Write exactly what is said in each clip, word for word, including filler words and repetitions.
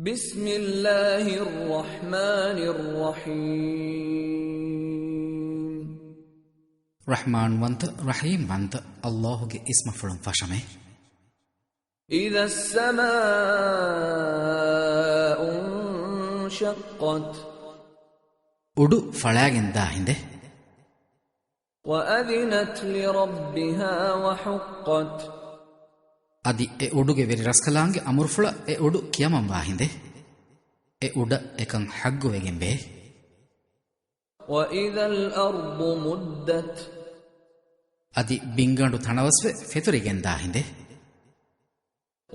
بسم الله الرحمن الرحيم. ރަޙްމާންވަންތަ، ރަޙީމްވަންތަ ﷲގެ އިސްމަފުޅުން ފަށަމޭ. إذا السماء انشقت. އުޑު ފަޅާގެން ދާ ހިނދެއް. وأذنت لربها وحقت. އަދި އެ އުޑުގެ ވެރިރަސްކަލާނގެ އަމުރުފުޅަށް އެ އުޑު ކިޔަމަންވާ ހިނދެއް. އެ އުޑަށް އެކަން ޙައްގުވެގެންވޭ. وإذا الأرض مدت. އަދި ބިންގަނޑު ތަނަވަސްވެ ފެތުރިގެންދާ ހިނދެއް.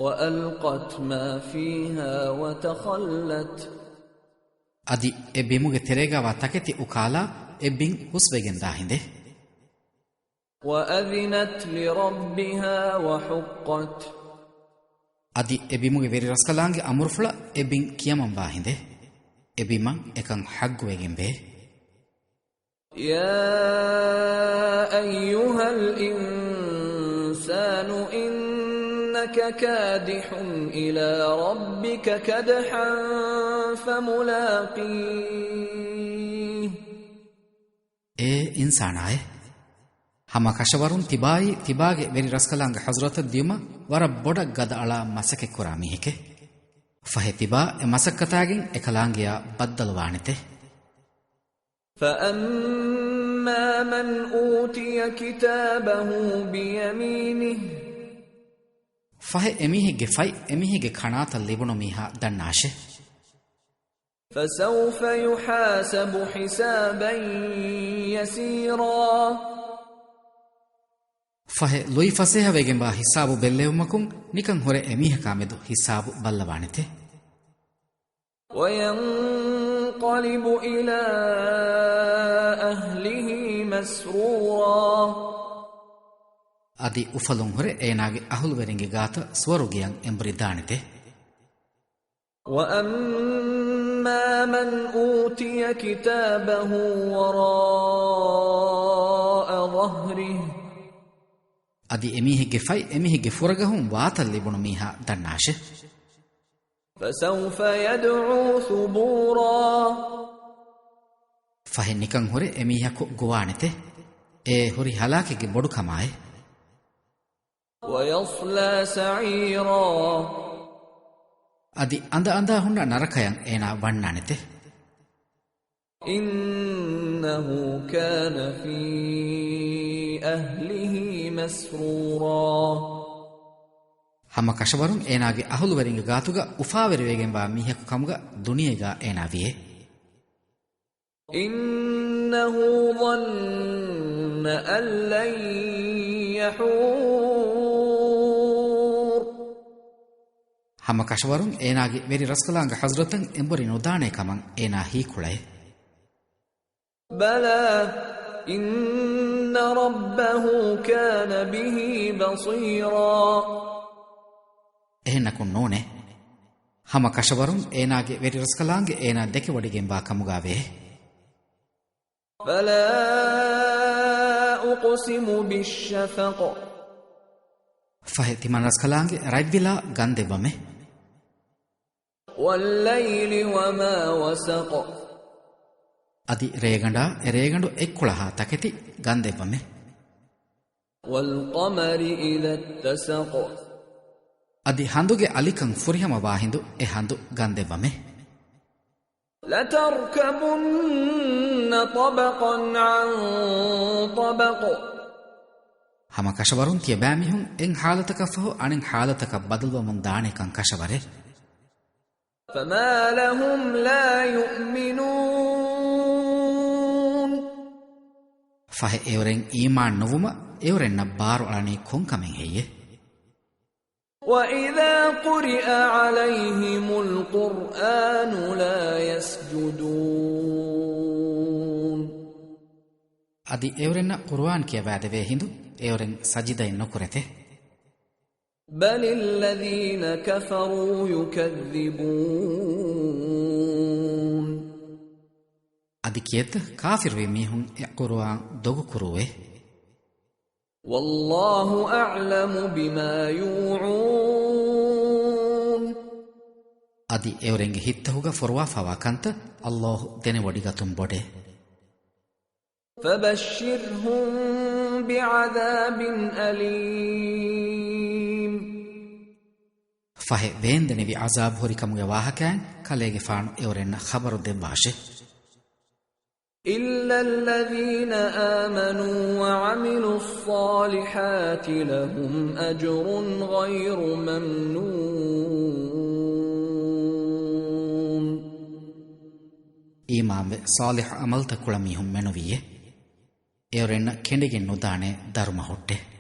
وألقت ما فيها وتخلت. އަދި އެ ބިމުގެ ތެރޭގަވާ ތަކެތި އުކާލާ އެ ބިން ހުސްވެގެންދާ ހިނދެއް. وأذنت لربها وحقت. އަދި އެ ބިމުގެ ވެރިރަސްކަލާނގެ އަމުރުފުޅަށް އެ ބިން ކިޔަމަންވާ ހިނދެއް. އެ ބިމަށް އެކަން ޙައްގުވެގެންވޭ. يا أيها الإنسان إنك كادح إلى ربك كدحا فملاقيه. އޭ އިންސާނާއޭ! ހަމަ ކަށަވަރުން ތިބާއީ ތިބާގެ ވެރިރަސްކަލާނގެ ޙަޟްރަތަށް ދިޔުމަށް ވަރަށް ބޮޑަށް ގަދައަޅާ މަސައްކަތްކުރާ މީހެކޭ. ފަހެ ތިބާ އެ މަސައްކަތާގެން އެކަލާނގެޔާ ބައްދަލުވާނެތެ. فأما من أوتي كتابه بيمينه. ފަހެ އެމީހެއްގެ ފަތް އެމީހެއްގެ ކަނާތަށް ލިބުނު މީހާ ދަންނާށޭ. فسوف يحاسب حسابا يسيرا. ފަހެ ލުއި ފަސޭހަވެގެންވާ ހިސާބު ބެއްލެވުމަކުން ނިކަން ހުރެ އެމީހަކާމެދު ހިސާބު ބައްލަވާނެތެ. وينقلب إلى أهله مسرورا. އަދި އުފަލުން ހުރެ އޭނާގެ އަހުލުވެރިންގެ ގާތަށް ސުވަރުގެއަށް އެނބުރި ދާނެތެ. وأما من أوتي كتابه وراء ظهره. އަދި އެމީހެއްގެ ފަތް އެމީހެއްގެ ފުރަގަހުން ވާތަށް ލިބުނު މީހާ ދަންނާށޭ. فسوف يدعو ثبورا. ފަހެ ނިކަން ހުރެ އެމީހަކު ގޮވާނެތެ. އޭ ހުރި ހަލާކެއްގެ ބޮޑުކަމާއޭ. ويصلى سعيرا. އަދި އަނދަ އަނދާ ހުންނަ ނަރަކަޔަށް އޭނާ ވަންނާނެތެ. إنه كان في أهله مسرورا. ހަމަ ކަށަވަރުން އޭނާގެ އަހުލުވެރިންގެ ގާތުގަ އުފާވެރިވެގެންވާ މީހަކު ކަމުގަ ދުނިޔޭގަ އޭނާ ވިޔޭ. إنه ظن أن لن يحور. ހަމަ ކަށަވަރުން އޭނާގެ ވެރި ރަސްކަލާނގެ ޙަޟްރަތަށް އެނބުރި ނުދާނޭ ކަމަށް އޭނާ ހީކުޅައެ. بلى إن ربه كان به بصيرا. އެހެންނަކުން ނޫނޭ. ހަމަ ކަށަވަރުން އޭނާގެ ވެރި ރަސްކަލާނގެ އޭނާ ދެކެވޮޑިގެންވާ ކަމުގާވޭ. فلا أقسم بالشفق. ފަހެ ތިމަން ރަސްކަލާނގެ ރަތްވިލާ ގަންދެއްވަމޭ. والليل وما وسق. އަދި ރޭގަނޑާ އެ ރޭގަނޑު އެއްކުޅަހާ ތަކެތި ގަންދެއްވަމޭ. والقمر إذا اتسق. އަދި ހަނދުގެ އަލިކަން ފުރިހަމަވާ ހިނދު އެ ހަނދު ގަންދެއްވަމޭ. لتركبن طبقا عن طبق. ހަމަ ކަށަވަރުން ތިޔަބައިމީހުން އެއް ޙާލަތަކަށްފަހު އަނެއް ޙާލަތަކަށް ބަދަލުވަމުން ދާނެކަން ކަށަވަރޭ. فما لهم لا يؤمنون. ފަހެ އެއުރެން އީމާން ނުވުމަށް އެއުރެންނަށް ބާރުއަޅަނީ ކޮންކަމެއް ހެއްޔޭ؟ وإذا قرئ عليهم القرآن لا يسجدون. އަދި އެއުރެންނަށް ޤުރުއާން ކިޔަވާދެވޭ ހިނދު އެއުރެން ސަޖިދައެއް ނުކުރެތެ. بل الذين كفروا يكذبون. އަދި ކިއެއްތަ ކާފިރުވި މީހުން އެ ޤުރުއާން ދޮގުކުރޫއޭ. والله أعلم بما يوعون. އަދި އެއުރެންގެ ހިތްތަކުގަ ފޮރުވާފާވާ ކަންތައް ﷲ ދެނެވޮޑިގަތުން ބޮޑޭ. فَبَشِّرْهُم بِعَذَابٍ أَلِيمٍ. ފަހެ ވޭންދެނިވި ޢަޒާބު ހުރިކަމުގެ ވާހަކައިން ކަލޭގެފާނު އެއުރެންނަށް ޚަބަރު ދެއްވާށެ. إِلَّا الَّذِينَ آمَنُوا وَعَمِلُوا الصَّالِحَاتِ لَهُمْ أَجْرٌ غَيْرُ مَمْنُونٍ. އީމާންވެ ޞާލިޙު ޢަމަލުތައް ކުޅަ މީހުން މެނުވީއޭ. އެއުރެންނަށް ކެނޑިގެން ނުދާނެ ދަރުމަ ހުއްޓެ.